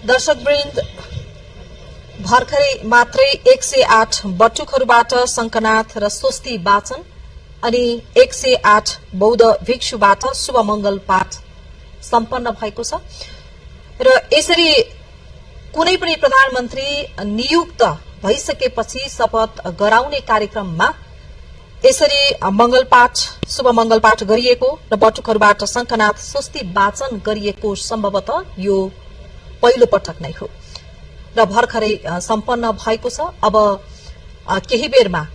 दर्शकवृन्द भर्खरै मात्रै 108 बटुकहरूबाट शंखनाथ र स्वस्ति वाचन अनि 108 बौद्ध भिक्षुबाट शुभ मंगल पाठ सम्पन्न भएको छ र यसरी कुनै पनि प्रधानमन्त्री नियुक्त भइसकेपछि शपथ गराउने कार्यक्रममा यसरी शुभ मंगल पाठ गरिएको र बटुकहरूबाट शंखनाथ स्वस्ति वाचन गरिएको सम्भवतः यो पहिलो पटक नै हो र भर्खरै सम्पन्न भएको छ। अब केही बेरमा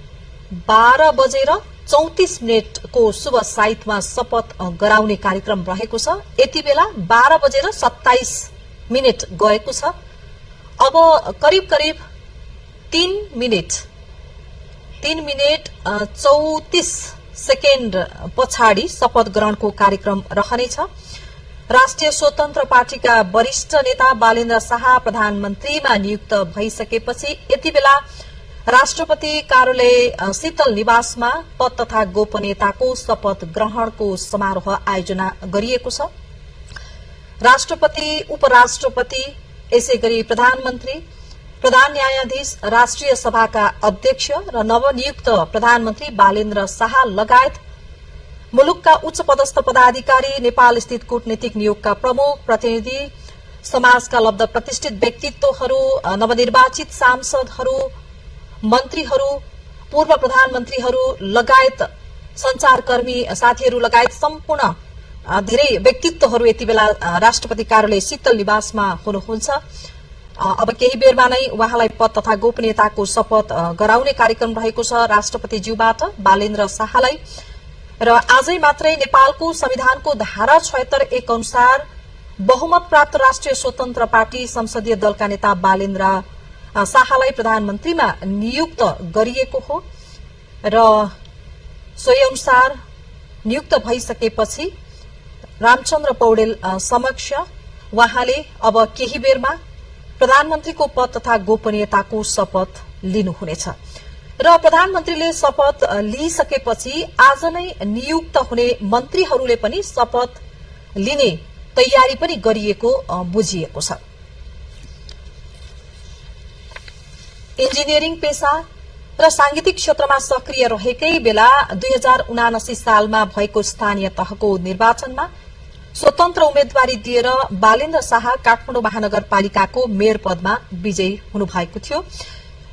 12:34 को शुभ साइतमा शपथ गराउने कार्यक्रम रहेको छ। यति बेला 12:27 गएको छ। अब करिब 3 मिनेट 34 सेकेन्ड पछाडि शपथ ग्रहणको कार्यक्रम रहनेछ। राष्ट्रिय स्वतन्त्र पार्टीका वरिष्ठ नेता बालेन्द्र शाह प्रधानमन्त्रीमा नियुक्त भइसकेपछि यति बेला राष्ट्रपति कार्यालय शीतल निवासमा पद तथा गोपनीयताको शपथ ग्रहणको समारोह आयोजना गरिएको छ। राष्ट्रपति, उपराष्ट्रपति, यसैगरी प्रधानमन्त्री, प्रधान न्यायाधीश, राष्ट्रिय सभाका अध्यक्ष र नवनियुक्त प्रधानमन्त्री बालेन्द्र शाह लगायत मुलुकका उच्च पदस्थ पदाधिकारी, नेपाल स्थित कूटनीतिक नियोगका प्रमुख प्रतिनिधि, समाजका लब्ध प्रतिष्ठित व्यक्तित्वहरू, नवनिर्वाचित सांसदहरू, मन्त्रीहरू, पूर्व प्रधानमन्त्रीहरू लगायत संचारकर्मी साथीहरू लगायत सम्पूर्ण धेरै व्यक्तित्वहरू यति बेला राष्ट्रपति कार्यालय शीतल निवासमा हुनुहुन्छ। अब केही बेरमा नै उहाँलाई पद तथा गोपनीयताको शपथ गराउने कार्यक्रम रहेको छ। राष्ट्रपतिज्यूबाट बालेन्द्र शाहलाई र आजै मात्रै नेपालको संविधानको धारा 76(1) अनुसार बहुमत प्राप्त राष्ट्रिय स्वतन्त्र पार्टी संसदीय दलका नेता बालेन्द्र शाहलाई प्रधानमन्त्रीमा नियुक्त गरिएको हो र सोही अनुसार नियुक्त भइसकेपछि रामचन्द्र पौडेल समक्ष उहाँले अब केही बेरमा प्रधानमन्त्रीको पद तथा गोपनीयताको शपथ लिनुहुनेछ र प्रधानमन्त्रीले शपथ लिइसकेपछि आज नै नियुक्त हुने मन्त्रीहरूले पनि शपथ लिने तयारी पनि गरिएको बुझिएको छ। इन्जिनियरिङ पेशा र सांगीतिक क्षेत्रमा सक्रिय रहेकै बेला 2079 सालमा भएको स्थानीय तहको निर्वाचनमा स्वतन्त्र उम्मेद्वारी दिएर बालेन्द्र शाह काठमाडौँ महानगरपालिकाको मेयर पदमा विजयी हुनुभएको थियो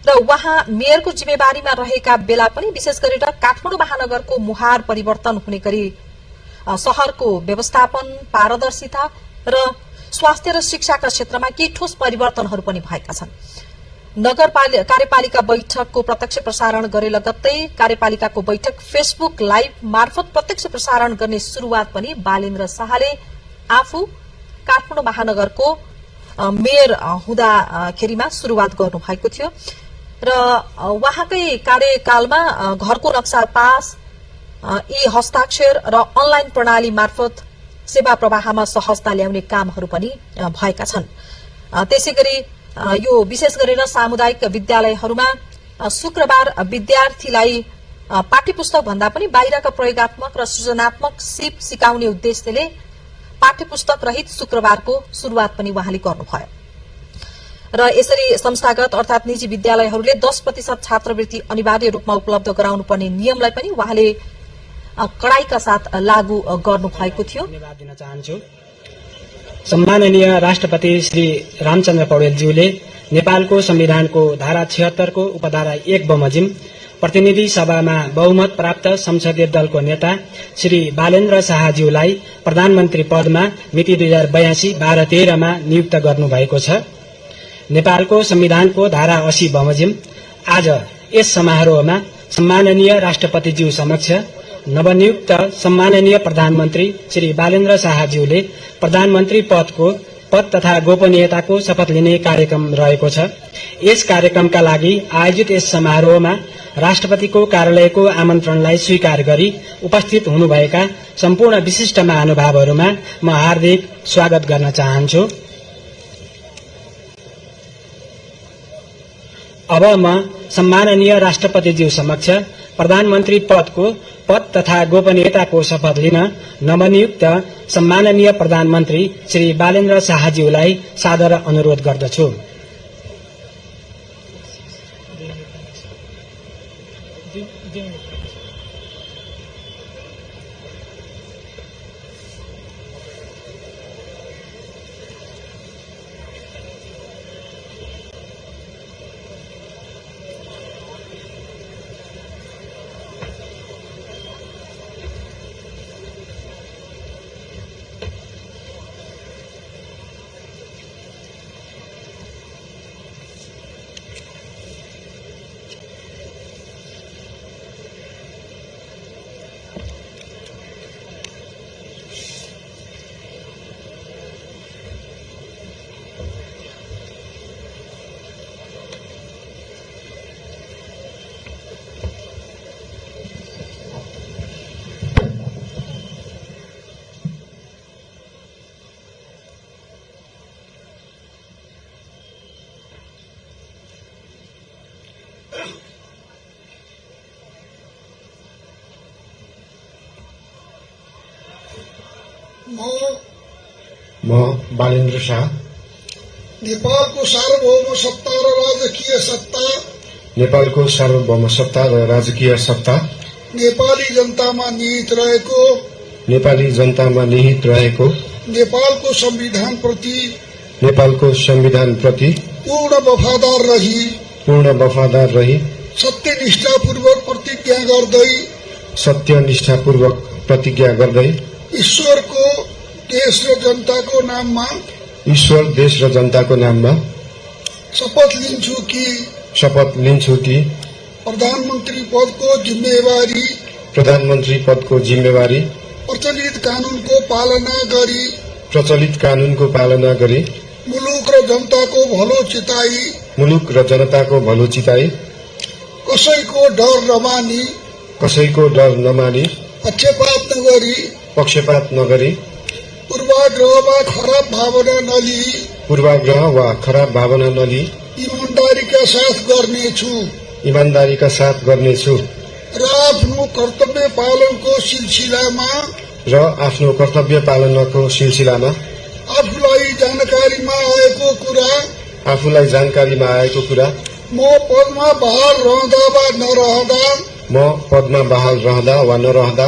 र उहाँ मेयरको जिम्मेवारीमा रहेका बेला पनि विशेष गरेर काठमाडौँ महानगरको मुहार परिवर्तन हुने गरी शहरको व्यवस्थापन, पारदर्शिता र स्वास्थ्य र शिक्षाका क्षेत्रमा केही ठोस परिवर्तनहरू पनि भएका छन्। कार्यपालिका बैठकको प्रत्यक्ष प्रसारण गरे लगत्तै कार्यपालिकाको बैठक फेसबुक लाइभ मार्फत प्रत्यक्ष प्रसारण गर्ने शुरूआत पनि बालेन्द्र शाहले आफू काठमाडौँ महानगरको मेयर हुँदाखेरिमा शुरूआत गर्नुभएको थियो र उहाँकै कार्यकालमा घरको नक्सा पास, ई हस्ताक्षर र अनलाइन प्रणाली मार्फत सेवा प्रवाहमा सहजता ल्याउने कामहरू पनि भएका छन्। त्यसैगरी यो विशेष गरेर सामुदायिक विद्यालयहरूमा शुक्रबार विद्यार्थीलाई पाठ्यपुस्तक भन्दा पनि बाहिरका प्रयोगात्मक र सृजनात्मक सिप सिकाउने उद्देश्यले पाठ्यपुस्तक रहित शुक्रबारको शुरूआत पनि उहाँले गर्नुभयो र यसरी संस्थागत अर्थात निजी विद्यालयहरूले 10% छात्रवृत्ति अनिवार्य रूपमा उपलब्ध गराउनुपर्ने नियमलाई पनि उहाँले कडाईका साथ लागू गर्नुभएको थियो। धन्यवाद दिन चाहन्छु। सम्माननीय राष्ट्रपति श्री रामचन्द्र पौडेलज्यूले नेपालको संविधानको धारा 76 को उपधारा 1 बमोजिम प्रतिनिधि सभामा बहुमत प्राप्त संसदीय दलको नेता श्री बालेन्द्र शाहज्यूलाई प्रधानमन्त्री पदमा मिति 2082-12-13 मा नियुक्त गर्नुभएको छ। नेपालको संविधानको धारा 80 बमोजिम आज यस समारोहमा सम्माननीय राष्ट्रपतिज्यू समक्ष नवनियुक्त सम्माननीय प्रधानमन्त्री श्री बालेन्द्र शाहज्यूले प्रधानमन्त्री पद तथा गोपनीयताको शपथ लिने कार्यक्रम रहेको छ। यस कार्यक्रमका लागि आयोजित यस समारोहमा राष्ट्रपतिको कार्यालयको आमन्त्रणलाई स्वीकार गरी उपस्थित हुनुभएका सम्पूर्ण विशिष्ट महानुभावहरूमा म हार्दिक स्वागत गर्न चाहन्छु। अब म सम्माननीय राष्ट्रपतिज्यू समक्ष प्रधानमन्त्री पद तथा गोपनीयताको शपथ लिन नवनियुक्त सम्माननीय प्रधानमन्त्री श्री बालेन्द्र शाहज्यूलाई सादर अनुरोध गर्दछु। म बालेन्द्र शाह नेपालको सार्वभौम सत्ता र राजकीय सत्ता नेपाली जनतामा निहित रहेको नेपालको संविधान प्रति पूर्ण वफादार रही सत्यनिष्ठापूर्वक प्रतिज्ञा गर्दै ईश्वर, देश र जनताको नाममा शपथ लिन्छु कि प्रधानमन्त्री पदको प्रधानमन्त्री पदको जिम्मेवारी प्रचलित कानूनको पालना गरी मुलुक र जनताको भलो चिताई कसैको डर नमानी पक्षपात नगरी पूर्वाग्रह वा खराब भावना नलिई ईमानदारीका साथ गर्नेछु र आफ्नो कर्तव्य पालनको सिलसिलामा आफूलाई जानकारीमा आएको कुरा म पदमा बहाल रहँदा वा नरहँदा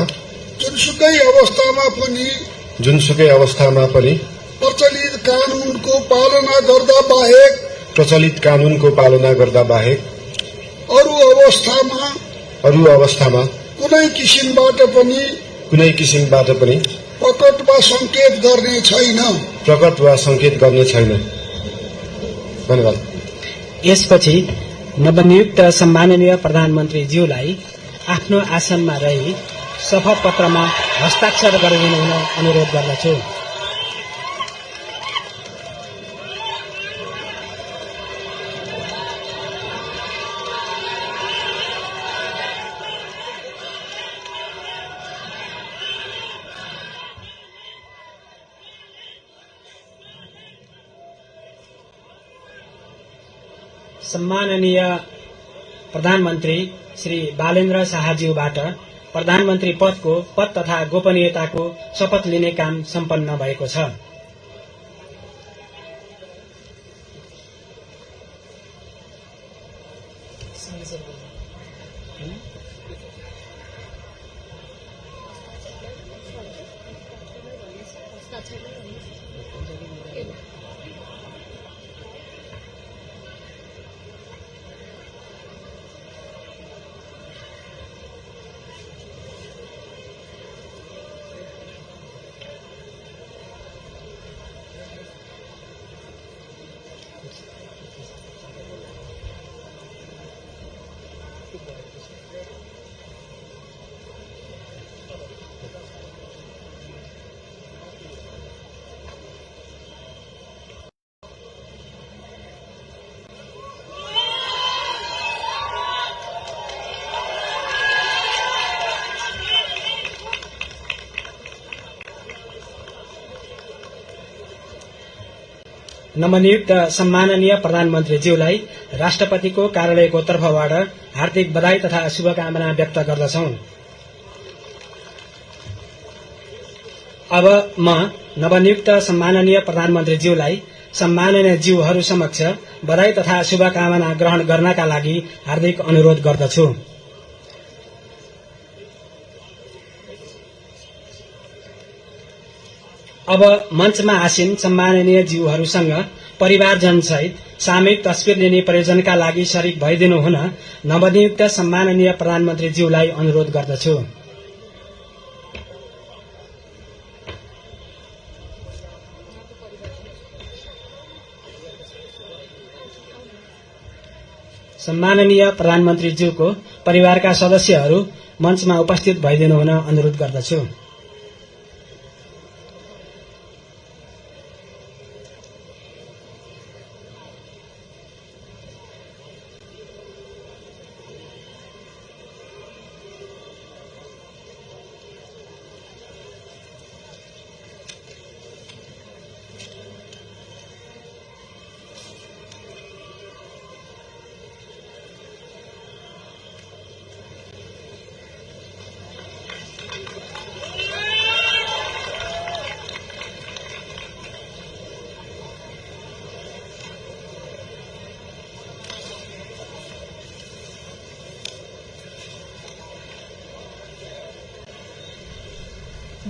जुनसुकै अवस्थामा पनि प्रचलित कानूनको पालना गर्दा बाहेक अरू अवस्थामा कुनै किसिमबाट पनि प्रकट वा संकेत गर्ने छैन। धन्यवाद। यसपछि नवनियुक्त सम्माननीय प्रधानमन्त्रीज्यूलाई आफ्नो आसनमा रही शपथ पत्रमा हस्ताक्षर गरिदिनु हुन अनुरोध गर्दछु। सम्माननीय प्रधानमन्त्री श्री बालेन्द्र शाहज्यूबाट प्रधानमन्त्री पदको पद तथा गोपनीयताको शपथ लिने काम सम्पन्न भएको छ। नवनियुक्त सम्माननीय प्रधानमन्त्रीज्यूलाई राष्ट्रपतिको कार्यालयको तर्फबाट हार्दिक बधाई तथा शुभकामना व्यक्त गर्दछौं। अब म नवनियुक्त सम्माननीय प्रधानमन्त्रीज्यूलाई सम्माननीय ज्यूहरू समक्ष बधाई तथा शुभकामना ग्रहण गर्नका लागि हार्दिक अनुरोध गर्दछु। अब मञ्चमा आसीन सम्माननीय ज्यूहरूसँग परिवारजनसहित सामूहिक तस्विर लिने प्रयोजनका लागि शरीक भइदिनु हुन नवनियुक्त सम्माननीय प्रधानमन्त्रीज्यूलाई अनुरोध गर्दछु। सम्माननीय प्रधानमन्त्रीज्यूको परिवारका सदस्यहरू मञ्चमा उपस्थित भइदिनु हुन अनुरोध गर्दछु।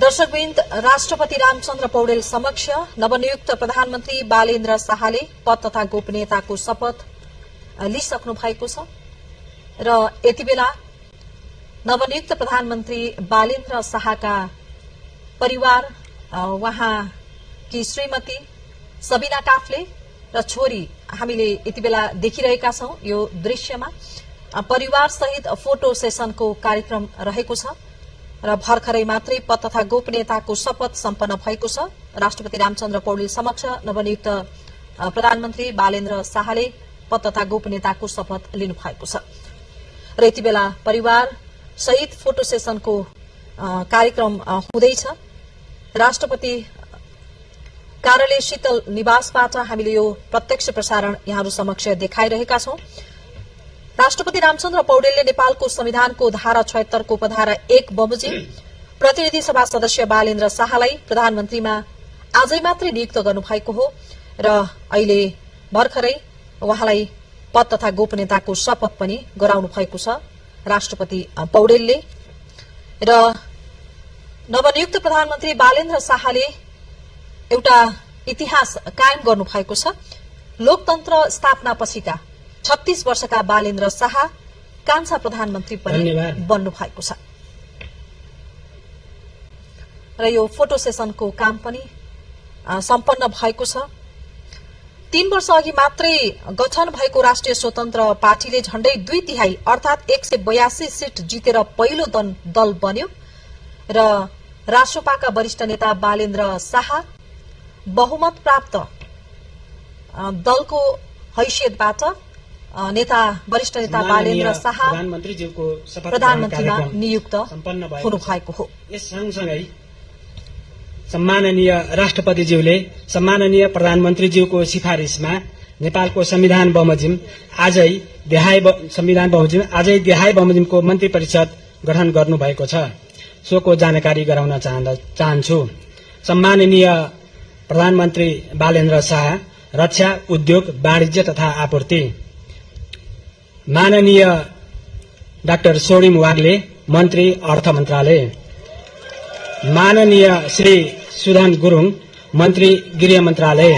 दर्शकवृन्द, राष्ट्रपति रामचन्द्र पौडेल समक्ष नवनियुक्त प्रधानमन्त्री बालेन्द्र शाहले पद तथा गोपनीयताको शपथ लिइसक्नु भएको छ र यति बेला नवनियुक्त प्रधानमन्त्री बालेन्द्र शाहका परिवार, उहाँकी श्रीमती सबिना काफ्ले र छोरी हामीले यति बेला देखिरहेका छौं यो दृश्यमा। परिवार सहित फोटो सेसनको कार्यक्रम रहेको छ र भर्खरै मात्रै पद तथा गोपनीयताको शपथ सम्पन्न भएको छ। राष्ट्रपति रामचन्द्र पौडेल समक्ष नवनियुक्त प्रधानमन्त्री बालेन्द्र शाहले पद तथा गोपनीयताको शपथ लिनु भएको छ र यति बेला परिवार सहित फोटो सेसनको कार्यक्रम हुँदैछ। राष्ट्रपति कार्यालय शीतल निवासबाट हामीले यो प्रत्यक्ष प्रसारण यहाँहरू समक्ष देखाइरहेका छौं। राष्ट्रपति रामचन्द्र पौडेलले नेपालको संविधानको धारा 76 को उपधारा 1 बमोजिम प्रतिनिधि सभा सदस्य बालेन्द्र शाहलाई प्रधानमन्त्रीमा आजै मात्रै नियुक्त गर्नुभएको हो र अहिले भर्खरै उहाँलाई पद तथा गोपनीयताको शपथ पनि गराउनु भएको छ राष्ट्रपति पौडेलले। र नवनियुक्त प्रधानमन्त्री बालेन्द्र शाहले एउटा इतिहास कायम गर्नु भएको छ। लोकतन्त्र स्थापना पछिका 36 वर्षका बालेन्द्र शाह कान्छा प्रधानमन्त्री पनि बन्नु भएको छ र यो फोटो सेसनको काम पनि सम्पन्न भएको छ। 3 वर्ष अघि मात्रै गठन भएको राष्ट्रिय स्वतन्त्र पार्टीले झण्डै 2/3 अर्थात 182 सीट जितेर पहिलो दल बन्यो र राष्ट्रपाका वरिष्ठ नेता बालेन्द्र शाह बहुमत प्राप्त दलको हैसियतबाट वरिष्ठ नेता बालेन्द्र शाह प्रधानमन्त्रीमा नियुक्त हुनुभएको हो। यस सँगसँगै सम्माननीय राष्ट्रपतिज्यूले सम्माननीय प्रधानमन्त्रीज्यूको सिफारिसमा नेपालको संविधान बमोजिम आजै देहाय बमोजिमको मन्त्री परिषद गठन गर्नुभएको छ। सोको जानकारी गराउन चाहन्छु। सम्माननीय प्रधानमन्त्री बालेन्द्र शाह रक्षा, उद्योग, वाणिज्य तथा आपूर्ति, माननीय डाक्टर सोडिम वाग्ले मन्त्री अर्थ मन्त्रालय, माननीय श्री सुधन गुरुङ मन्त्री गृह मन्त्रालय,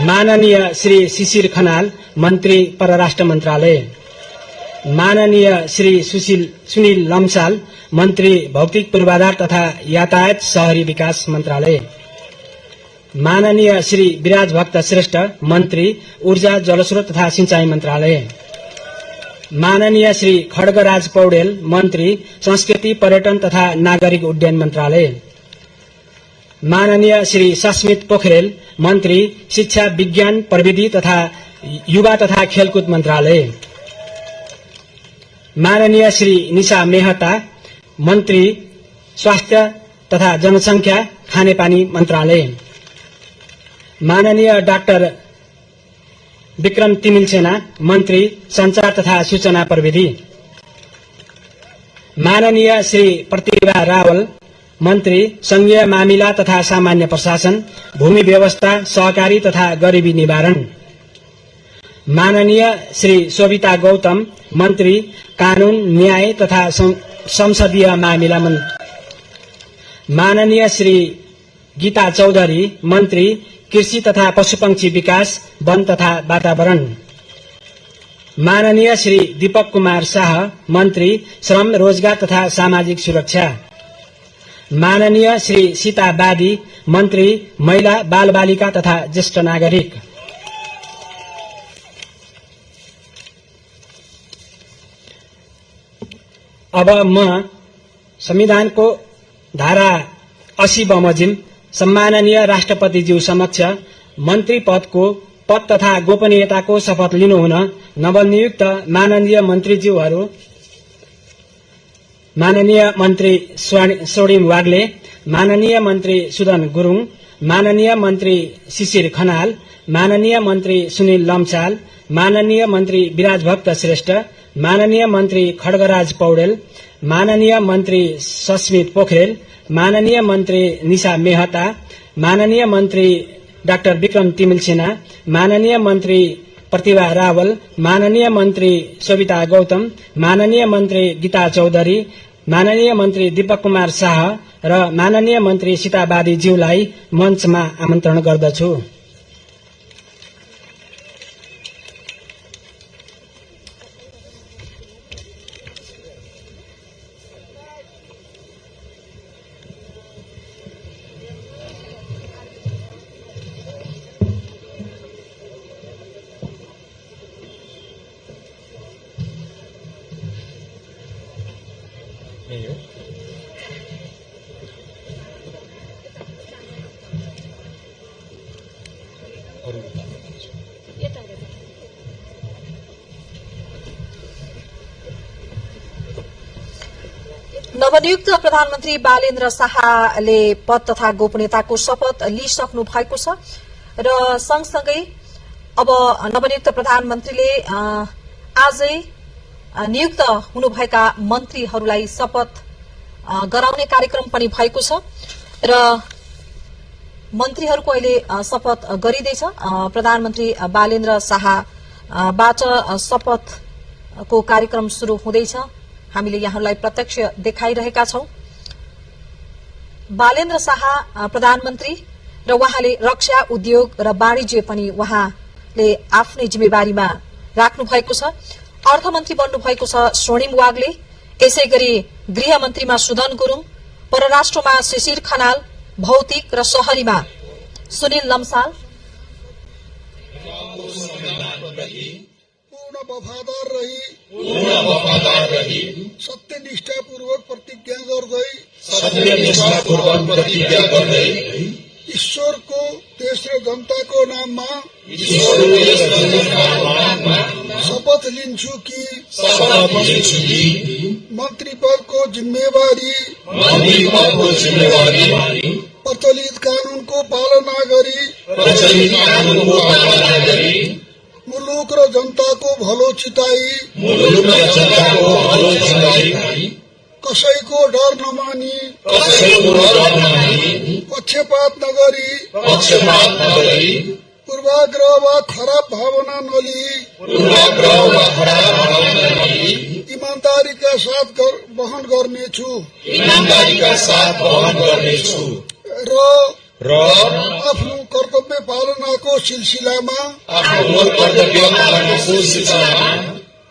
माननीय श्री शिशिर खनाल मन्त्री परराष्ट्र मन्त्रालय, माननीय श्री सुनिल लम्साल मन्त्री भौतिक पूर्वाधार तथा यातायात शहरी विकास मन्त्रालय, माननीय श्री विराज भक्त श्रेष्ठ मन्त्री ऊर्जा जलस्रोत तथा सिंचाई मन्त्रालय, माननीय श्री खड्गराज पौडेल मन्त्री संस्कृति पर्यटन तथा नागरिक उड्डयन मन्त्रालय, माननीय श्री सस्मित पोखरेल मन्त्री शिक्षा विज्ञान प्रविधि तथा युवा तथा खेलकुद मन्त्रालय, माननीय श्री निशा मेहता मन्त्री स्वास्थ्य तथा जनसंख्या खानेपानी मन्त्रालय, माननीय डाक्टर विक्रम तिमिलसेना मन्त्री संचार तथा सूचना प्रविधि, माननीय श्री प्रतिभा रावल मन्त्री संघीय मामिला तथा सामान्य प्रशासन, भूमि व्यवस्था, सहकारी तथा गरिबी निवारण, माननीय श्री शोभिता गौतम मन्त्री कानून न्याय तथा संसदीय मामिला, माननीय श्री गीता चौधरी मन्त्री कृषि तथा पशुपक्षी विकास, वन तथा वातावरण, माननीय श्री दीपक कुमार शाह मन्त्री श्रम, रोजगार तथा सामाजिक सुरक्षा, माननीय श्री सीता बादी मन्त्री महिला, बाल बालिका तथा ज्येष्ठ नागरिक, अब म संविधानको धारा 80 बमोजिम सम्माननीय राष्ट्रपतिज्यू समक्ष मन्त्री पदको पद तथा गोपनीयताको शपथ लिनुहुन नवनियुक्त माननीय मन्त्रीज्यूहरू माननीय मन्त्री सोडिम वाग्ले, माननीय मन्त्री सुधन गुरुङ, माननीय मन्त्री शिशिर खनाल, माननीय मन्त्री सुनिल लम्साल, माननीय मन्त्री विराज भक्त श्रेष्ठ, माननीय मन्त्री खड्गराज पौडेल, माननीय मन्त्री सस्मित पोखरेल, माननीय मन्त्री निशा मेहता, माननीय मन्त्री डाक्टर विक्रम तिमिलसेना, माननीय मन्त्री प्रतिभा रावल, माननीय मन्त्री शोभिता गौतम, माननीय मन्त्री गीता चौधरी, माननीय मन्त्री दीपक कुमार शाह र माननीय मन्त्री सीताबादी ज्यूलाई मञ्चमा आमन्त्रण गर्दछु। नवनियुक्त प्रधानमन्त्री बालेन्द्र शाहले पद तथा गोपनीयताको शपथ लिइसक्नु भएको छ र सँगसँगै अब नवनियुक्त प्रधानमन्त्रीले आजै नियुक्त हुनुभएका मन्त्रीहरूलाई शपथ गराउने कार्यक्रम पनि भएको छ र मन्त्रीहरूको अहिले शपथ गरिँदैछ। प्रधानमन्त्री बालेन्द्र शाहबाट शपथको कार्यक्रम शुरू हुँदैछ। हामीले यहाँलाई प्रत्यक्ष देखाइरहेका छौं। बालेन्द्र शाह प्रधानमन्त्री र उहाँले रक्षा उद्योग र वाणिज्य पनि उहाँले आफ्नै जिम्मेवारीमा राख्नु भएको छ। अर्थमन्त्री बन्नु भएको छ स्वर्णिम वाग्ले, यसैगरी गृहमन्त्रीमा सुदन गुरुङ, परराष्ट्रमा शिशिर खनाल, भौतिक र शहरीमा सुनिल लम्साल, पूर्ण वफादार रही सत्यनिष्ठापूर्वक प्रतिज्ञा गर्दै ईश्वरको देश र जनताको नाममा शपथ लिन्छु कि मन्त्री पदको जिम्मेवारी प्रचलित कानूनको पालना गरी मुलुक र जनताको भलो चिताई कसैको डर नमानी पक्षपात नगरी पूर्वाग्रह वा खराब भावना नलिई ईमानदारीका साथ वहन गर्नेछु र आफ्नो कर्तव्य पालनाको सिलसिलामा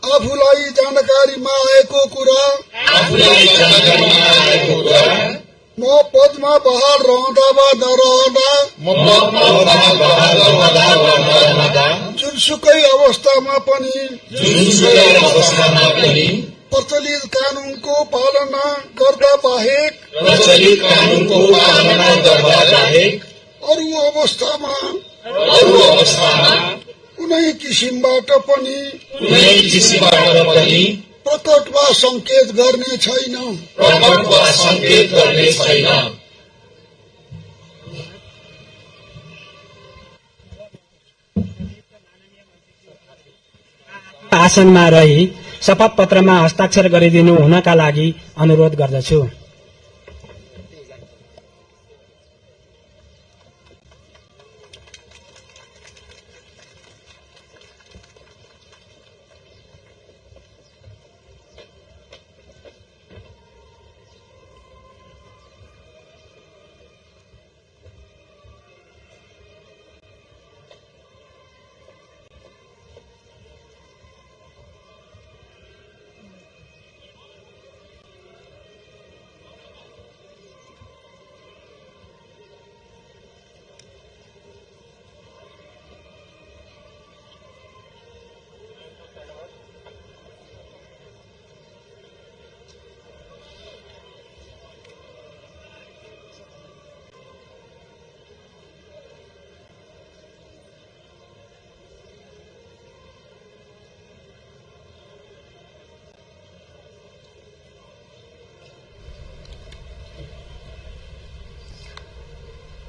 आफूलाई जानकारीमा आएको कुरा म पदमा बहाल रहँदा वा नरहँदा जुनसुकै अवस्थामा पनि प्रचलित कानूनको पालना गर्दा बाहेक अरू अवस्थामा कुनै किसिमबाट पनि प्रकट वा संकेत गर्ने छैन। आसनमा रही शपथ पत्रमा हस्ताक्षर गरिदिनु हुनका लागि अनुरोध गर्दछु।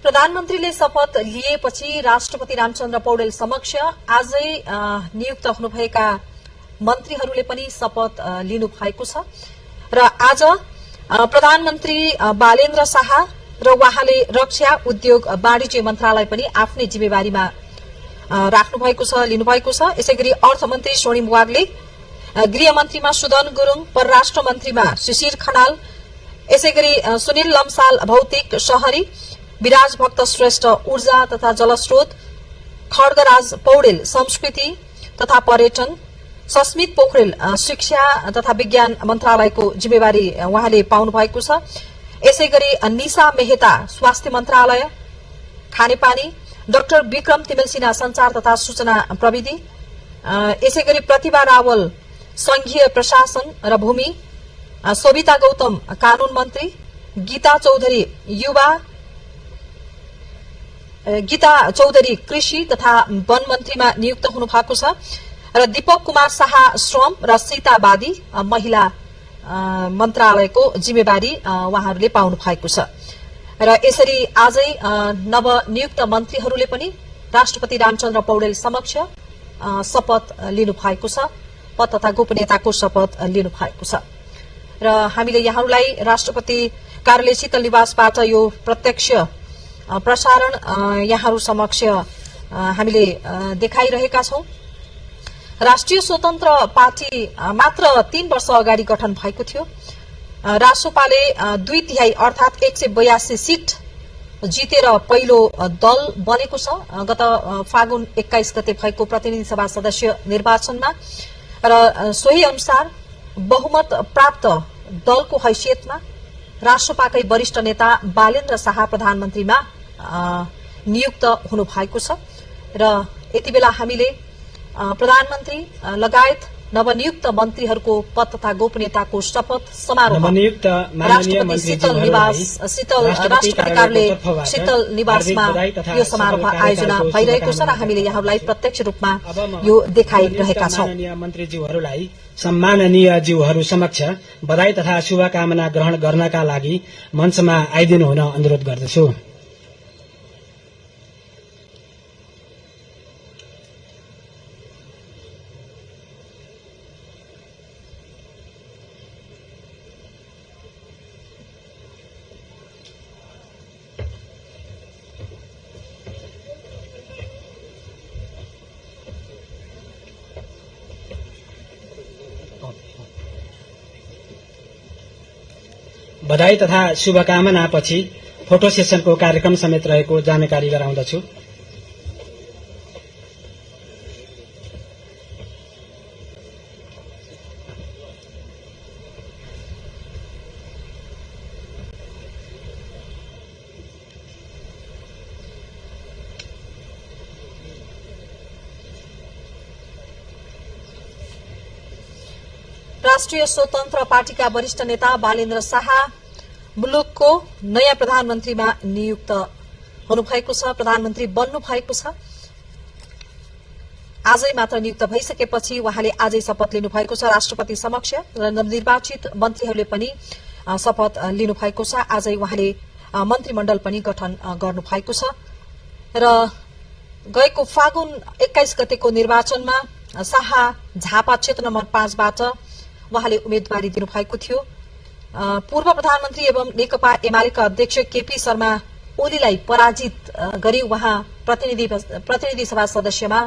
प्रधानमन्त्रीले शपथ लिएपछि राष्ट्रपति रामचन्द्र पौडेल समक्ष आजै नियुक्त हुनुभएका मन्त्रीहरूले पनि शपथ लिनु भएको छ र आज प्रधानमन्त्री बालेन्द्र शाह र उहाँले रक्षा उद्योग वाणिज्य मन्त्रालय पनि आफ्नै जिम्मेवारीमा राख्नु भएको छ, लिनुभएको छ। यसैगरी अर्थमन्त्री स्वर्णिम वाग्ले, गृहमन्त्रीमा सुदन गुरुङ, परराष्ट्र मन्त्रीमा शिशिर खनाल, यसैगरी सुनिल लम्साल भौतिक शहरी, विराज भक्त श्रेष्ठ ऊर्जा तथा जलस्रोत, खड्गराज पौडेल संस्कृति तथा पर्यटन, सस्मित पोखरेल शिक्षा तथा विज्ञान मन्त्रालयको जिम्मेवारी उहाँले पाउनु भएको छ। यसैगरी निशा मेहता स्वास्थ्य मन्त्रालय खानेपानी, डाक्टर विक्रम तिमेल सिन्हा संचार तथा सूचना प्रविधि, यसैगरी प्रतिभा रावल संघीय प्रशासन र भूमि, सोभिता गौतम कानून मन्त्री, गीता चौधरी युवा गीता चौधरी कृषि तथा वन मन्त्रीमा नियुक्त हुनु भएको छ र दीपक कुमार शाह श्रम र सीता बादी महिला मन्त्रालयको जिम्मेवारी उहाँहरूले पाउनु भएको छ र यसरी आजै नवनियुक्त मन्त्रीहरूले पनि राष्ट्रपति रामचन्द्र पौडेल समक्ष शपथ लिनु भएको छ, पद तथा गोपनीयताको शपथ लिनु भएको छ र हामीले यहाँहरूलाई राष्ट्रपति कार्यालय शीतल निवासबाट यो प्रत्यक्ष प्रसारण यहाँहरू समक्ष हामीले देखाइरहेका छौं। राष्ट्रिय स्वतन्त्र पार्टी मात्र 3 वर्ष अगाडि गठन भएको थियो। रासोपाले 2/3 अर्थात 182 सीट जितेर पहिलो दल बनेको छ गत फागुन 21 गते भएको प्रतिनिधि सभा सदस्य निर्वाचनमा र सोही अनुसार बहुमत प्राप्त दलको हैसियतमा रासोपाकै वरिष्ठ नेता बालेन्द्र शाह प्रधानमन्त्रीमा नियुक्त हुनु भएको छ र यति बेला हामीले प्रधानमन्त्री लगायत नवनियुक्त मन्त्रीहरूको पद तथा गोपनीयताको शपथ समारोह राष्ट्रपति शीतल निवासमा यो समारोह आयोजना भइरहेको छ र हामीले यहाँहरूलाई प्रत्यक्ष रूपमा यो देखाइरहेका छौं। मन्त्रीज्यूहरूलाई सम्माननीय ज्यूहरू समक्ष बधाई तथा शुभकामना ग्रहण गर्नका लागि मञ्चमा आइदिनु हुन अनुरोध गर्दछु। बधाई तथा शुभकामना पछि फोटो सेसनको कार्यक्रम समेत रहेको जानकारी गराउँदछु। राष्ट्रिय स्वतन्त्र पार्टीका वरिष्ठ नेता बालेन्द्र शाह मुलुकको नयाँ प्रधानमन्त्रीमा नियुक्त हुनुभएको छ, प्रधानमन्त्री बन्नु भएको छ। आजै मात्र नियुक्त भइसकेपछि उहाँले आजै शपथ लिनु भएको छ राष्ट्रपति समक्ष र नवनिर्वाचित मन्त्रीहरूले पनि शपथ लिनु भएको छ। आजै उहाँले मन्त्रीमण्डल पनि गठन गर्नु भएको छ र गएको फागुन 21 गतेको निर्वाचनमा शाह झापा क्षेत्र नम्बर 5 बाट उहाँले उम्मेदवारी दिनुभएको थियो। पूर्व प्रधानमन्त्री एवं नेकपा एमालेका अध्यक्ष केपी शर्मा ओलीलाई पराजित गरी उहाँ प्रतिनिधि सभा सदस्यमा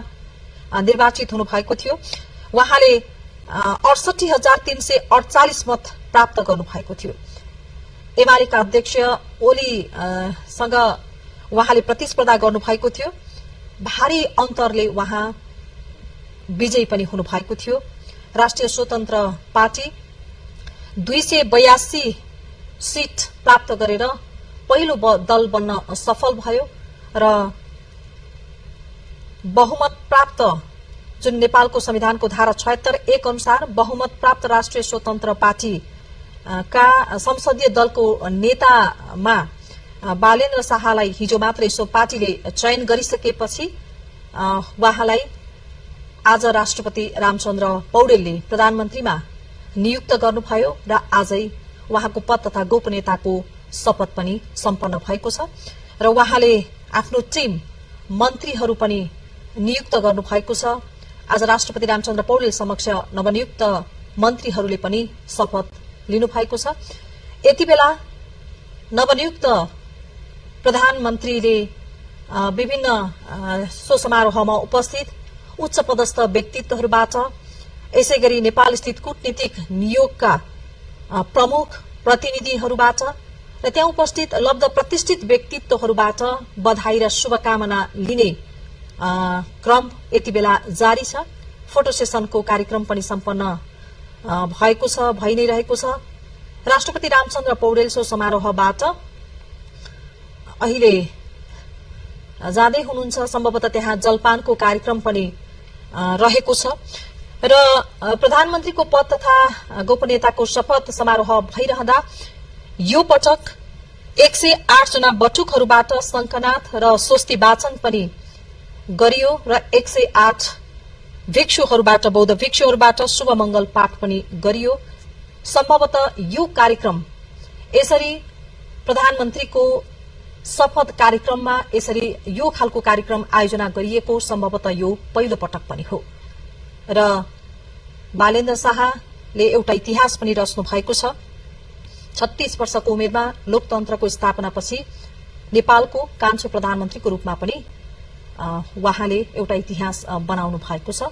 निर्वाचित हुनुभएको थियो। उहाँले 68,348 मत प्राप्त गर्नुभएको थियो। एमालेका अध्यक्ष ओलीसँग उहाँले प्रतिस्पर्धा गर्नुभएको थियो। भारी अन्तरले उहाँ विजयी पनि हुनुभएको थियो। राष्ट्रिय स्वतन्त्र पार्टी 282 सीट प्राप्त गरेर पहिलो दल बन्न सफल भयो र बहुमत प्राप्त जुन नेपालको संविधानको धारा 76(1) अनुसार बहुमत प्राप्त राष्ट्रिय स्वतन्त्र पार्टी का संसदीय दलको नेतामा बालेन्द्र शाहलाई हिजो मात्रै सो पार्टीले चयन गरिसकेपछि उहाँलाई आज राष्ट्रपति रामचन्द्र पौडेलले प्रधानमन्त्रीमा नियुक्त गर्नुभयो र आजै उहाँको पद तथा गोपनीयताको शपथ पनि सम्पन्न भएको छ र उहाँले आफ्नो टिम मन्त्रीहरू पनि नियुक्त गर्नुभएको छ। आज राष्ट्रपति रामचन्द्र पौडेल समक्ष नवनियुक्त मन्त्रीहरूले पनि शपथ लिनुभएको छ। यति बेला नवनियुक्त प्रधानमन्त्रीले विभिन्न सो समारोहमा उपस्थित उच्च पदस्थ व्यक्तित्वहरूबाट यसैगरी नेपाल स्थित कूटनीतिक नियोगका प्रमुख प्रतिनिधिहरूबाट र त्यहाँ उपस्थित लब्ध प्रतिष्ठित व्यक्तित्वहरूबाट बधाई र शुभकामना लिने क्रम यति बेला जारी छ। फोटो सेसनको कार्यक्रम पनि सम्पन्न भएको छ, भइ नै रहेको छ। राष्ट्रपति रामचन्द्र पौडेल सो समारोहबाट अहिले जाँदै हुनुहुन्छ। सम्भवतः त्यहाँ जलपानको कार्यक्रम पनि रहेको छ र प्रधानमन्त्रीको पद तथा गोपनीयताको शपथ समारोह भइरहँदा यो पटक 108 जना बटुकहरूबाट शंखनाथ र स्वस्ति वाचन पनि गरियो र 108 भिक्षुहरूबाट बौद्ध भिक्षुहरूबाट शुभ मंगल पाठ पनि गरियो। सम्भवतः यो कार्यक्रम यसरी प्रधानमन्त्रीको शपथ कार्यक्रममा यसरी यो खालको कार्यक्रम आयोजना गरिएको सम्भवतः यो पहिलो पटक पनि हो र बालेन्द्र शाहले एउटा इतिहास पनि रच्नु भएको छ। 36 वर्षको उमेरमा लोकतन्त्रको स्थापनापछि नेपालको कान्छो प्रधानमन्त्रीको रूपमा पनि उहाँले एउटा इतिहास बनाउनु भएको छ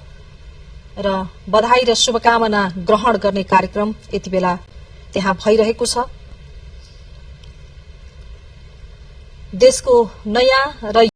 र बधाई र शुभकामना ग्रहण गर्ने कार्यक्रम यति बेला त्यहाँ भइरहेको छ। देशको नयाँ र